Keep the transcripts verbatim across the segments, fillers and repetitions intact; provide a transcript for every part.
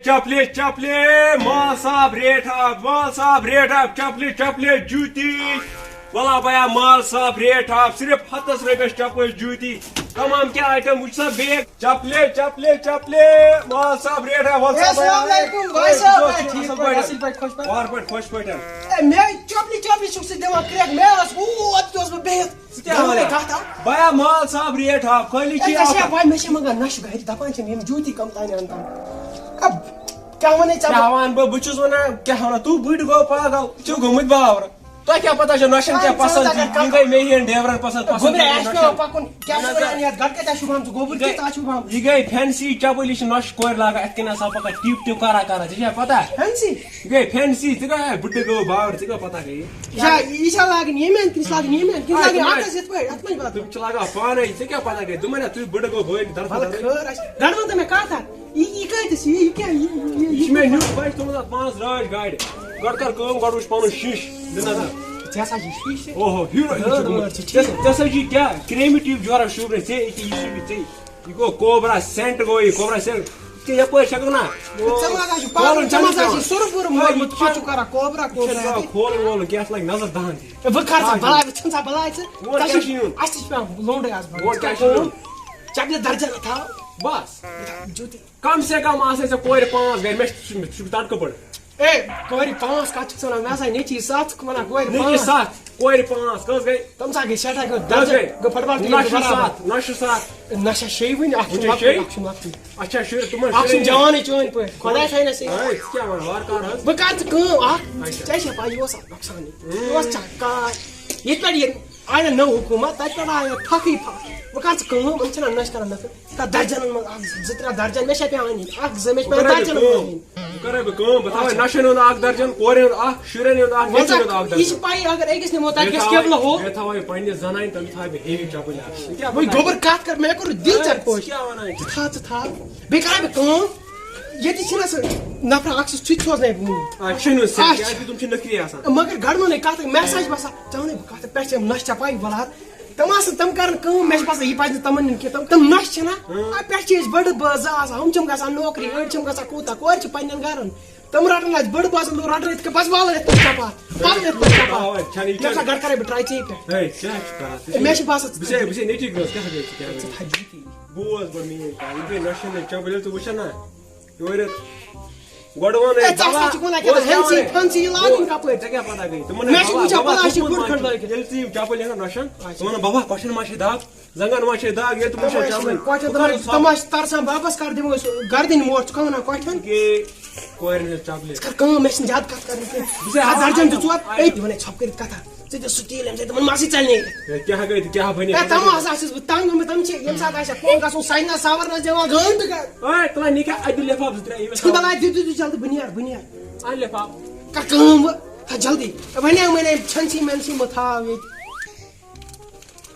چپلے چپلے، مال صاحب rate of, مال صاحب rate of, چپلے چپلے، جوتی۔ ولا بیا مال صاحب ریٹ آف، صرف ہتس رۄپیس چپل جوتی۔ تمام کیا آیٹم وچھ سا بیگ۔ چپلے چپلے چپلے، مال صاحب ریٹ آف، ولا ہے، سا بیا۔ السلام علیکم، بھائی صاحب۔ اے، ٹھیٖک پٲٹھۍ، اصٕل پٲٹھۍ، خۄش پٲٹھۍ؟ وارٕ پٲٹھۍ، خۄش پٲٹھۍ۔ اے، مےٚ چپلی چپلی چھُکھ ژٕ دِوان کرٛٮ۪کھ، مےٚ ٲس اوت تہِ اوسُس بہٕ بِہِتھ۔ ژٕ کیٛاہ گرٕ وَنان؟ کَتھ اَکھ۔ بیا مال صاحب ریٹ آف، خٲلی اے، چھِ ژےٚ چھےٚ آف۔ پَے، مےٚ چھِ مَنگان نَشہٕ گَرِ، دَپان چھِم یِم جوٗتی کَم تانۍ اَنہٕ تِم۔ اَب، کیٛاہ وَنَے ژےٚ کیٛاہ بہٕ؟ وَنہٕ بہٕ؟ بہٕ چھُس وَنان، کیٛاہ وَنان؟ تُہۍ بٕڈۍ گوٚو پاگل، ژٕ چھُو گٔمٕتۍ باورٕ۔ تۄہہِ کیٛاہ پَتہ چھےٚ نۄشَن کیٛاہ اَہَن سا، پَسنٛد چھِ؟ اگر یِم گٔے مےٚ ہِوٮ۪ن ڈیورَن پَسنٛد، پَسنٛد گوٚبرا، چھِ اَسہِ چھِ پٮ۪وان نۄشَن۔ پَکُن، کیٛاہ چھِ وَنان یَتھ گَرٕ کَتہِ چھُ بَنٛد؟ ژٕ گوٚبُر یہِ کیٛاہ گٔے، تَتھ چھُ بَنٛد؟ یہِ گٔے فینسی چپٕلۍ، یہِ چھِ نۄشہِ کورِ لاگان، اَتھ کَنۍ آسان پَکان ٹِپ ٹِپ کَران کَران، ژےٚ چھےٚ پَتہ؟ فینسی؟ یہِ گٔے فینسی، ژٕ گٔے بٕڈٕ گوٚو باورٕ، ژےٚ کیٛاہ پَتہ گٔے؟ یہِ چھا، یہِ چھا لاگٕنۍ ییٚمہِ اَندٕ کِنہٕ چھِ لاگٕنۍ ییٚمہِ اَندٕ کِنہٕ آ، لاگٕنۍ تِمَن اَتھَس یِتھ پٲٹھۍ؟ اَتھ منٛز چھِ بَتہٕ۔ تِم چھِ لاگان پانَے، ژےٚ کیٛاہ پَتہ گٔے؟ دوٚپمَے نا، تُہۍ بٕڈٕ گوٚو بٲے، طرفہٕ وَلہٕ طرفہٕ۔ خٲر آسہِ۔ گَرٕ وَن تہٕ مےٚ کَتھ اَکھ۔ یہِ، یہِ کۭتِس چھِ؟ یہِ، یہِ کیٛاہ؟ یہِ، یہِ، یہِ یہِ چھِ مےٚ نیُن بَچہِ تھوٚمُت اَتھ پانٛژھ راج گاڑِ۔ گۄڈٕ کَر کٲم، گۄڈٕ وٕچھ پَنُن شیٖشہٕ، دِ نظر۔ ژےٚ ہسا چھِ شیٖشہٕ۔ اوہو، ہیٖرو، یہِ چھُ ہٲر گوٚمُت۔ وٲر چھِ ٹھیٖک۔ ژےٚ، ژےٚ ہسا چھِ کیٛاہ؟ کرٛیمہِ ٹیٖپ جورا شوٗبرَے ژےٚ، ییٚکیٛاہ یہِ شوٗبہِ ژےٚ۔ یہِ گوٚو کوبرا سینٹ، گوٚو یہِ کوبرا سینٹ۔ ژےٚ یپٲرۍ چھکھ نا؟ ژٕ ما آسان چھُ پاگل، کھولُن ژٕ ما چھُنہٕ آسان چھُ پٮ۪وان۔ سُرٕ پوٗرٕ ہے، موٚرمُت، یہِ پتہٕ چھُ کران کوبرا، یہِ کوبرا چھُنہٕ پٮ۪وان اَتہِ۔ کھولُن وولُن کینٛہہ، اَتھ لگہِ نظر دَہن تہِ۔ ہے، وۄنۍ کر ژٕ آ، بلاے، وۄنۍ ژھٕن سا بلاے ژٕ۔ وۄنۍ ژےٚ کیٛاہ چھُ، چھُ نیُن؟ اَسہِ تہِ چھُ پٮ۪وان لونٛڈٕ آز بَنُن۔ وۄنۍ کیٛاہ چھُ نیُن؟ چپلہِ درجن تھاو۔ بس۔ جوٗتی۔ کم سے کم آسے ژےٚ کورِ پانٛژھ گرِ، مےٚ چھُ، مےٚ چھُ تڑکہٕ بٔڑ۔ اے، کورِ پانٛژھ کتھ چھُکھ ژٕ ونان؟ مےٚ ہسا نیٚچی ستھ، ژٕ ونان کورِ نیٚچی پانٛژھ۔ ستھ، کورِ پانٛژھ، کٔژ گٔے؟ تِم سا گٔے سٮ۪ٹھاہ، گٔے کٔژ درجن، گٔے؟ گٔے فُٹ بال ٹیٖم نَو شیٚتھ برابر۔ ستھ، نَو شیٚتھ ستھ۔ نہ چھا شیٚیہِ وُنہِ، اکھ چھُ وٕنہِ لۄکُٹُے، شیٚیہِ؟ اکھ چھُ لۄکٹُے۔ اچھا، شُرۍ، تِمن اکھ چھُنہٕ شُرٮ۪ن جوانٕے چٲنۍ پٲٹھۍ، خۄداے تھاینَس ہے۔ ہے، ژٕ کیٛاہ وَنان؟ وارٕ کارٕ حظ۔ بہٕ کَرٕ ژٕ کٲم اکھ، اچھا۔ ژےٚ چھےٚ پَے، یہِ اوس اکھ نۄقصانٕے۔ ہُم۔ یہِ اوس ژےٚ کار۔ ییٚتہِ پٮ۪ٹھ یہِ آیہِ نٔو حکوٗمت، تَتہِ پٮ۪ٹھ آیہِ پھَکھٕے پھَکھ۔ بہٕ کَرٕ ژٕ کٲم، یِم چھِنہ نۄشہِ کَران نفر۔ تَتھ درجَنَن منٛز اَکھ، زٕ، ترٛےٚ درجَن، مےٚ چھےٚ پٮ۪وان نِنۍ۔ اَکھ، زٕ، مےٚ چھِ بہٕ پٮ۪وان کَرے بہٕ درجَنَن منٛز کٲم۔ نِنۍ۔ بہٕ کَرے بہٕ کٲم، بہٕ تھاوَے اچھا۔ نَشَن ہُنٛد اَکھ درجَن، کورٮ۪ن ہُنٛد اَکھ، شُرٮ۪ن ہُنٛد اَکھ، وَلہٕ نیٚچوٮ۪ن ہُنٛد اَکھ سا، یہِ درجَن۔ چھِ پَیی، اگر أکِس نِمو، تَتہِ بیٚیہِ گژھِ تھاوَے، قبلہٕ ہو۔ بیٚیہِ تھاوَے پنٛنہِ زَنانہِ، تٔمِس تھاوَے بہٕ ہیوی چَپٕلۍ اَکھ۔ ژٕ کیٛاہ وۄنۍ بَناوَکھ؟ گوٚبُر کَتھ کَر، مےٚ کوٚر دِل ہے، ژےٚ ژٕ خۄش۔ کیٛاہ وَنان چھُکھ؟ ژٕ تھاو، ژٕ تھاو۔ بیٚیہِ کَرٕ بہٕ کٲم، ییٚتہِ چھِنہ سُہ نفرا اَکھ سُہ، سُہ تہِ سوزنَے بہٕ وٕنی۔ آ، چھُنہٕ سٮ۪کھ، اچھا۔ کیٛازِ تِم چھِ نٔخرِی آسان۔ مگر گۄڈٕنیُکُے کَتھ، مےٚ ہسا چھِ باسان، ژےٚ وَنَے بہٕ کَتھ، پٮ۪ٹھ چھِ یِم نۄشہِ ژےٚ پَے وَلہٕ حظ۔ تِم آسَن، تِم کَرَن کٲم، مےٚ چھِ باسان، یہِ پَزِ نہٕ تِمَن نیُن کینٛہہ۔ تِم، تِم نۄشہِ چھِنہ، ہاں۔ آ، پٮ۪ٹھ چھِ أسۍ بٔڑٕ بٲژ زٕ آسان، ہُم چھِم گژھان نوکری، أڑۍ چھِم گژھان کوٗتاہ، کورِ چھِ پنٛنٮ۪ن گَرَن۔ تِم رَٹَن اَسہِ بٔڑٕ بٲژَن، تِم رَٹَن یِتھ کٔنۍ، بَس والَن یِتھ پٲٹھۍ چَپاتھ، والَن یِتھ پٲٹھۍ چَپاتھ۔ اَوَے، چھَنہٕ یہِ مےٚ کینٛہہ۔ باسان، گۄڈٕ کَرَے بہٕ ٹرٛاے ژےٚ پٮ۪ٹھ۔ ہے، کیٛاہ چھُ کَران ژٕ؟ مےٚ چھِ باسان، بہٕ چھُسے، بہٕ چھُسے نیٚچی گٔژھ، کیٛاہ گٔے ژٕ، کیٛاہ گٔے؟ ژٕ تھاو جِتی۔ بوز گۄڈٕ میٛٲنۍ کَتھ، یہِ گٔے نۄشہِ ہٕنٛدۍ چَپٕلۍ، ییٚلہِ ژٕ وٕچھَکھ نا، یورٕ گۄڈٕ وَن ہے، ہے، ژٕ ہسا بَبا، چھُکھ وَنان کیٛاہ تام، اوس ہٮ۪نسٕے، کیٛاہ وَنان؟ فٮ۪نسٕے، یہِ لاگُن کَپٲرۍ؟ ژےٚ کیٛاہ پَتہ گٔے؟ تِمَن ہے، مےٚ چھِ بَبا، وٕچھان بَبا، بَلاے چھِ کُکُن بُرٕ وَنان؟ کھنٛڈ لٲگِتھ۔ ییٚلہِ ژٕ یِم چَپٕلۍ ہٮ۪کَکھ نۄشَن، اچھا۔ ژٕ وَنان، "بَبا، کۄٹھٮ۪ن ما چھِ دَگ؟" ییٚلہِ تِمَن وٕچھان تِم چَپلٕے، ٲسۍ کۄٹھٮ۪ن، بہٕ تِم کَرٕ ٲسۍ، تِم ٲسۍ تَرسان، بَبَس کَر دِمو أسۍ گَردِنۍ موٹ، ژٕ کَر وَنان کۄٹھٮ۪ن؟ گے کورٮ۪ن ہٕنٛز چَپلٕے۔ ژٕ کَر کٲم، مےٚ چھِنہٕ زیادٕ کَتھ کَرٕنۍ کینٛہہ۔ بہٕ چھُس اَتھ درجَن زٕ ژور، اَتھ اے، یہِ وَنَے ژھۄپہٕ کٔرِتھ کَتھا۔ ژٕ دِ سُہ تیٖل، ییٚمہِ سۭتۍ تِمَن مَسٕے ژَلہِ نہٕ۔ ہے، کیٛاہ گٔے تہٕ کیٛاہ بَنے؟ ہے، تَمہِ آسہٕ اَسہِ چھُس بہٕ تنٛگ گوٚمُت، تِم چھِ ییٚمہِ ساتہٕ آسہِ ہا کُن گژھُن، سَجنَس سَوَرنَس دِوان گٲنٛٹہٕ گَنٛٹہٕ۔ اے، تُلان یہِ کیٛاہ اَتہِ لِفاف زٕ ترٛےٚ، ییٚمِس ژھٕن بَلاے، دِ، دِ، دِ، جلدی، بہٕ نیرٕ، بہٕ نیرٕ۔ اَن لِفاف۔ کَر کٲم وۄنۍ، تھَو جلدی۔ وَنے وَنے، ژھٮ۪نسٕے مٮ۪نسٕے مہٕ تھاو ییٚتہِ۔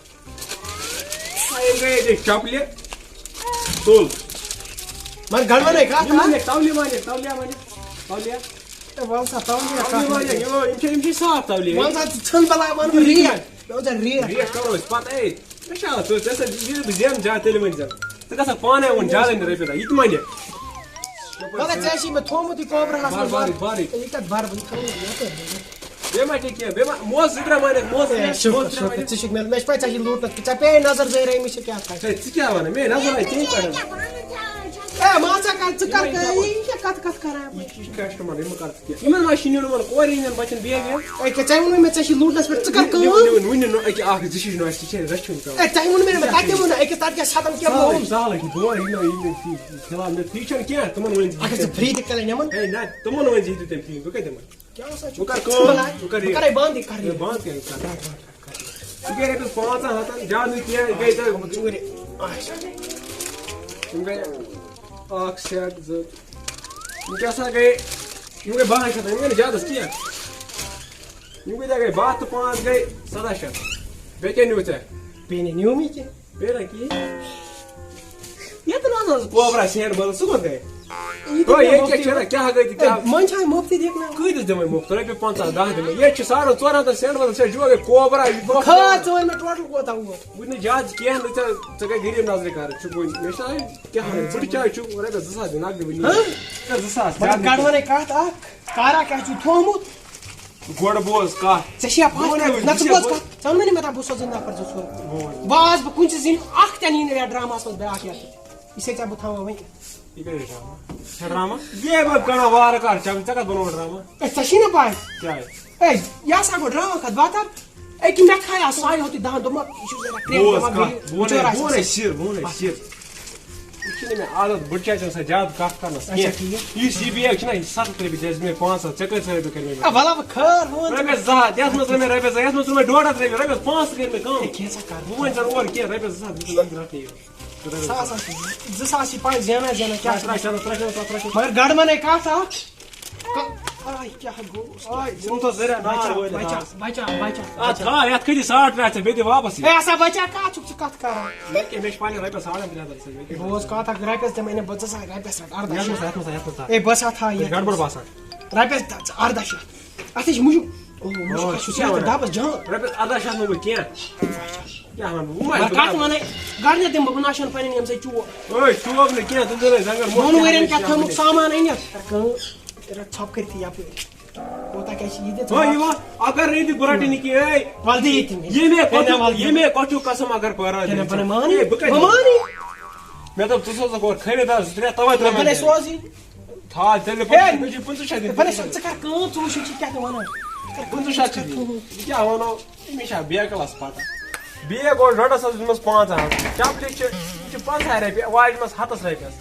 آ، یہِ گٔے ییٚتہِ چَپلہِ۔ تُل۔ مگر گڑبڑ ہے کَتھ، یِمَن ہا؟ یہِ تَولہِ وَنہِ، تَولہِ وَنہِ، تَولہِ۔ ہے، وَل سا، تَولہِ تَولہِ کَتھ وَنہِ، منٛز؟ یِمو، یِم چھِ، یِم چھِ صاف تَولہِ۔ وَل سا، ژٕ ژھٕن بَلاے، وَن بہٕ ریٹ۔ مےٚ وَن ژٕ ریٹ۔ ریٹ کَرو أسۍ پَتہٕ، ہے۔ مےٚ چھا، ژٕ، ژےٚ سۭتۍ ییٚلہِ بہٕ زینہٕ زیادٕ، تیٚلہِ ؤنۍ زٮ۪م۔ ژٕ گژھکھ پانَے وَن زیادَے نہٕ رۄپیہِ دَہ، یہِ تہِ وَنہِ۔ مگر ژےٚ چھِ مےٚ تھوٚومُت یہِ کوبرا ہَس بَر، منٛز۔ بَر، بَر۔ یہِ کَتھ بَر بہٕ؟ یہِ تھاوٕ نہٕ یَپٲرۍ۔ بیٚیہِ ما چھِ کینٛہہ؟ بیٚیہِ ما، موزٕ زٕ ترٛےٚ ما نِکھ؟ موزٕ ہے، ترٛےٚ، شُکر، موزٕ ترٛےٚ ما شُکر۔ نِکھ؟ ژٕ چھُکھ مےٚ، مےٚ چھِ پَے ژےٚ چھِ لوٗٹنَس، ژےٚ پیٚیہِ نظر زٲے رٲومٕژ چھِ کیٛاہ تھاوِ۔ ہے، ژٕ کیٛاہ وَنان؟ مےٚ نظر آے ژےٚ پٮ۪ٹھ۔ ہے، ما ژےٚ کَر، ژٕ کَر یِمَے کٲم، یہِ کیٛاہ کَتھ، کَتھ کَران؟ یہِ چھِ customer، یِمَن کَر ژٕ کینٛہہ؟ یِمَن ما چھِ نیُن یِمَن کورِ ہِنٛدٮ۪ن بَچَن بیگ ویگ؟ ہے، کیٛاہ ژےٚ ووٚنُے مےٚ ژےٚ چھِ لوٗٹنَس پٮ۪ٹھ، ژٕ کَر کٲم؟ نِوُن، نِوُن، وٕنہِ نہٕ أکیٛاہ اَکھ زٕ چھِ نہٕ اَسہِ، ژےٚ چھےٚ رَچھُن پٮ۪وان۔ ہے، تۄہہِ ووٚنمَے نہٕ مےٚ، تۄہہِ تہِ ووٚن نہٕ أکِس، تَتھ کیٛاہ ستَن کیٛاہ سہل، گوٚو؟ سہل، یہِ گوٚو، یہِ نہٕ، یہِ نہٕ، فی-، فِلحال نہٕ، فی چھَنہٕ کینٛہہ، تِمَن ؤنۍ زِ اگر ژٕ free تہِ کَرے نِمَن۔ ہے، نہ، تِمَن ؤنۍ زِ یہِ دیُت تٔمۍ فی، بہٕ کَتہِ دِمَن؟ کیٛاہ سا چھُ؟ بہٕ کَرٕ کٲم، بہٕ کَرٕ بہٕ یہِ۔ کَرَے بنٛد یہِ، کَرٕ ہے، یہِ۔ بنٛد کیٛاہ کَرٕ؟ ژٕ گٔے رۄپیَس پانٛژَن ہَتَن، زیادٕ نہٕ کینٛہہ، یہِ گٔے ژےٚ ژوٗرِ۔ اچھا۔ یِم گٔے اَکھ set زٕ۔ یِم کیٛاہ سا گٔے؟ یِم گٔے بَہَن شَتَن، یِم گٔے نہٕ زیادَس کینٛہہ۔ یِم کۭتیٛاہ گٔے؟ بَہہ تہٕ پانٛژھ گٔے سَداہ شَتھ۔ بیٚیہِ کیٛاہ نیوٗ ژےٚ؟ بیٚیہِ نہٕ نیوٗ مےٚ کینٛہہ۔ بیٚیہِ نہ کِہیٖنۍ۔ ییٚتہِ نہ حظ اوس کوبرا سینڈ بَدل، سُہ کوٚت گٔے؟ یہِ تہِ او، گوٚو ییٚتہِ کیٛاہ مُفتٕے۔ چھُ رَٹان؟ کیٛاہ گٔے تہٕ کیٛاہ؟ ہے، منٛز چھا مُفتٕے دِکھ نا؟ کۭتِس دِمَے مُفت؟ رۄپیہِ پنٛژاہ، دَہ دِمَے۔ ییٚتہِ چھِ سارَن ژورَن ہَتَن سینڈ بَدل، ژےٚ جوگے کوبرا، یہِ دۄہ کھٲر ژٕ وَن مےٚ ٹوٹَل کوتاہ ووت؟ وٕنہِ نہٕ زیادٕ کینٛہہ، نہٕ ژےٚ، ژےٚ گٔے غریٖب نظرِ کَرٕنۍ، چھُکھ وٕنہِ، مےٚ چھُنہ کیٛاہ وَنان، بٕڈٕ چاے چھُکھ، رۄپیَس زٕ ساس دِ نقدٕے وٕنی۔ ہہ؟ زٕ ساس مگر زیادٕ گۄڈٕ وَنے کَتھ اَکھ، کارا کیٛاہ چھُ تھوٚومُت؟ گۄڈٕ بوز کَتھ۔ ژےٚ چھےٚ پَے بہٕ وَنے کَتھ؟ وۄنۍ، نہ، ژٕ ژٕ بوز بوز۔ کَتھ۔ ژٕ وَن مےٚ، مےٚ دَپ بہٕ سوزَے نَفر زٕ ژور۔ بوز۔ بہٕ آس بہٕ کُنہِ چیٖز یِنہٕ اَکھ تہِ نِنہٕ یَتھ ڈرٛاماہَس منٛز بیٛاکھ یَتھ۔ یہِ چھے ژےٚ بہٕ تھاوان وۄنۍ۔ یہِ کَتہِ چھُ ڈرٛاما؟ ژےٚ ڈرٛاما؟ یے بہٕ کَران وارٕ کارٕ چَک، ژےٚ کَتھ بَنووُتھ ڈرٛاما؟ اے، ژےٚ چھی نہ پَے؟ کیٛاہ؟ اے، یہِ ہسا گوٚو ڈرٛاما کَتھ باتھ۔ اے، کہِ مےٚ کھایہِ آز سایہِ ہوٚتُے دَہَن دوٚپمَکھ، یہِ چھُ ذرا کرٛیٚکھ بوز دٮ۪ماغ کَتھ، گٔلی، بہٕ وَنے، بِچور بہٕ آسہِ وَنے آسان۔ سِر، بہٕ وَنے سِر۔ یہِ چھِ نہٕ مےٚ عادت، بہٕ چھُس ژےٚ سۭتۍ زیادٕ کَتھ کَرنَس اچھا، کینٛہہ۔ ٹھیٖک۔ یُس یہِ بیگ چھُنہ، یہِ ستھ ہَتھ رۄپیہِ دِژ مےٚ پانٛژھ ہَتھ، ژےٚ کٔژ رۄپیہِ کٔرۍ مےٚ؟ آ، وَلہٕ بہٕ خٲر، بہٕ وَنہٕ ژےٚ۔ رۄپیَس زٕ ہَتھ، یَتھ منٛز ترٛٲے مےٚ رۄپیَس زٕ، یَتھ منٛز ترٛٲے مےٚ ڈۄڈ ہَتھ رۄپیہِ، رۄپیَس پانٛژھ ہَتھ کٔرۍ مےٚ کَم۔ ہے، کینٛژھا کَر۔ بہٕ وَنہٕ ژےٚ اورٕ کینٛہہ، رۄپیَس زٕ ہَتھ دِژ مےٚ رَٹنٕے یوت۔ ساس، زٕ ساس چھِ پَے زینان، زینان کیٛاہ چھِ؟ ترٛےٚ شیٚتھ، ترٛےٚ شیٚتھ، ترٛےٚ شیٚتھ۔ مگر گۄڈٕ وَنے کَتھ اَکھ۔ آے، کیٛاہ گوٚو؟ آے، ژٕ وَن تہٕ زَریا نار بَچا، وٲلِتھ بَچا، آز۔ بَچا، بَچا، آ، بَچا۔ تھاو، یَتھ کٔرِو ساڑ ترٛےٚ ہَتھ ژےٚ، بیٚیہِ دِ واپَس یہِ۔ ہے، ہسا بَچا، کَتھ چھُکھ ژٕ کَتھ کَران؟ مےٚ کیٛاہ، مےٚ چھِ پَنٕنۍ رۄپیَس ساڑَن ترٛےٚ ہَتھ رۄپیہِ۔ بوز کَتھ اَکھ، رۄپیَس دِمَے نہٕ بہٕ ژٕ ساڑ رۄپیَس رَٹ، اَرداہ یَتھ منٛز، شیٚتھ۔ یَتھ منٛز، یَتھ منٛز تھاو۔ ہے، بہٕ ہسا تھاو یہِ۔ گڑبڑ باسان۔ رۄپیَس دَ-، ژٕ اَرداہ شیٚتھ۔ اَتھ ہے چھِ مُشُک۔ او، مُشُک، او، اَتھ چھُ ژٕ کیٛاہ سُہ وَنان؟ دَبَس جان۔ رۄپیَس اَرداہ شیٚتھ نہٕ بہٕ کینٛہہ۔ کیٛاہ وَنہٕ بہٕ؟ وۄنۍ ما بہٕ چھُس کَتھ وَنَے؟ گۄڈٕنٮ۪تھ دِمہٕ بہٕ، بہٕ نہ چھَنہٕ پَنٕنٮ۪ن یِم سۭتۍ چوب۔ اوے، چوب نہٕ کینٛہہ، ژٕ دِنَے زنٛگَن موٚتھ دۄن ؤرِیَن کینٛہہ کیٛاہ تھوٚمُت سامان أنِتھ؟ کَر کٲم، ژٕ رَٹ ژھۄپہٕ کٔرِتھ یَپٲرۍ۔ کوٗتاہ کیٛاہ چھِ یہِ دِ ژٕ ہو، رَٹ۔ یہِ وَن، اگر نہٕ یہِ دِ گُراٹی نہٕ کینٛہہ، اے۔ وَلہٕ دِ ییٚتہِ مےٚ۔ ییٚمے ہے، نہ، کۄٹھیُک، وَلہٕ دِ۔ ییٚمے کۄٹھیُک قسم اگر پٲران ہے، نہ، چھِ۔ بہٕ نہٕ مانٕے۔ ہے، بہٕ کَتہِ بہٕ مانٕے۔ مےٚ دوٚپ، ژٕ سوزَکھ اورٕ خریٖدار زٕ ترٛےٚ، تَوَے نہ، ترٛٲومَے بہٕ نَے مےٚ۔ سوزٕے۔ تھاو تیٚلہِ ہے، پنٛژاہ، مےٚ چھِ پنٛژاہ شیٚتھ دِنۍ، بہٕ نَے پنٛژاہ سوزٕ، شیٚتھ۔ ژٕ کَر کٲم، ژٕ وٕچھ یہِ چھِ کیٛاہ تہِ وَنان۔ ژٕ کَر پنٛژاہ شیٚتھ چھِ دِنۍ۔ کٲم۔ یہِ کیٛاہ وَنو؟ أمِس چھا بیکلَس پَتہ؟ بیگ اوس ڈۄڈَس ہَتَس دیُتمَس پانٛژَن ہَتَن۔ چَپلہِ چھِ، یہِ چھِ پنٛژاہ رۄپیہِ، واجمَس ہَتَس رۄپیَس۔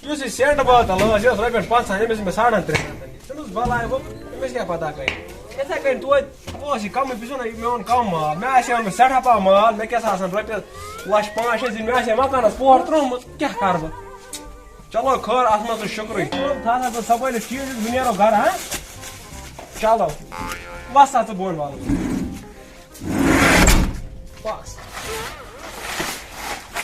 یُس یہِ سٮ۪نٛٹ بٲتَل ٲس، یہِ ٲس رۄپیَس پنٛژاہَن، أمِس دِتۍ مےٚ ساڑَن ترٛٮ۪ن ہَتَن۔ ژٕ نہٕ حظ بَلاے گوٚو، أمِس کیٛاہ پَتہ گٔے؟ یِتھَے کٔنۍ توتہِ اوس یہِ کَمٕے، بہٕ چھُس وَنان، یہِ مےٚ اوٚن کَم مال، مےٚ آسہِ ہے اوٚنمُت سٮ۪ٹھاہ پَہَم مال، مےٚ کیٛاہ سا آسَن رۄپیَس لَچھ پانٛژھ شےٚ زِنۍ، مےٚ آسہِ ہے مکانَس پوہَر ترٛوومُت، کیٛاہ کَرٕ بہٕ؟ چلو خٲر، اَتھ منٛز چھُ شُکرٕے۔ تھاو سا ژٕ سَمبٲلِتھ چیٖز، بہٕ نیرو گَرٕ، ہا؟ چلو، وَس سا ژٕ بۄن وَلہٕ۔